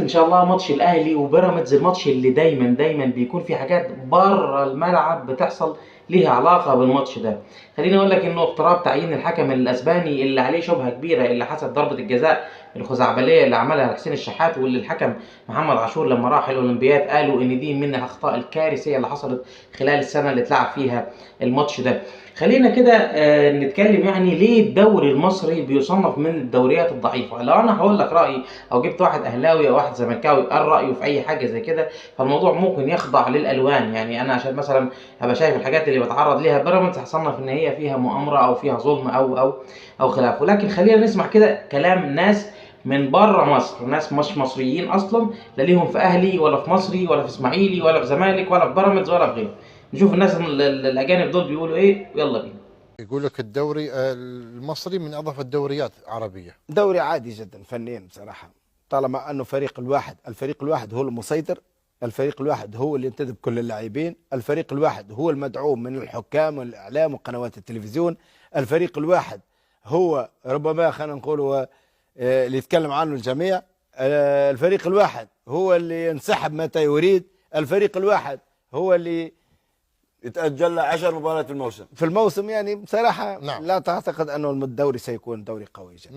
ان شاء الله ماتش الاهلي وبيراميدز، الماتش اللي دايما دايما بيكون في حاجات بره الملعب بتحصل ليها علاقة بالماتش ده. خليني اقول لك انه اقتراب تعيين الحكم الاسباني اللي عليه شبهه كبيرة، اللي حسب ضربه الجزاء الخزعبليه اللي عملها حسين الشحات، واللي الحكم محمد عاشور لما راح الاولمبياد قالوا ان دي من الاخطاء الكارثية اللي حصلت خلال السنة اللي اتلعب فيها الماتش ده. خلينا كده نتكلم يعني ليه الدوري المصري بيصنف من الدوريات الضعيفة. لو انا هقول لك رايي او جبت واحد اهلاوي او واحد زملكاوي قال رايه في اي حاجة زي كده، فالموضوع ممكن يخضع للالوان. يعني انا عشان مثلا ابقى شايف الحاجات اللي بتعرض ليها بيراميدز هصنف ان هي فيها مؤامرة او فيها ظلم او خلافه. لكن خلينا نسمع كده كلام ناس من بره مصر، ناس مش مصريين اصلا، لا ليهم في اهلي ولا في مصري ولا في اسماعيلي ولا في زمالك ولا في بيراميدز ولا في غيره. نشوف الناس الاجانب دول بيقولوا ايه، ويلا بينا. يقول لك الدوري المصري من اضعف الدوريات العربية. دوري عادي جدا فنيا بصراحة، طالما انه فريق الواحد، الفريق الواحد هو المسيطر، الفريق الواحد هو اللي ينتدب كل اللاعبين، الفريق الواحد هو المدعوم من الحكام والاعلام وقنوات التلفزيون، الفريق الواحد هو ربما خلينا نقول اللي يتكلم عنه الجميع، الفريق الواحد هو اللي ينسحب متى يريد، الفريق الواحد هو اللي يتأجل له 10 مباريات في الموسم. في الموسم. يعني بصراحة نعم. لا تعتقد أنه الدوري سيكون دوري قوي جدا.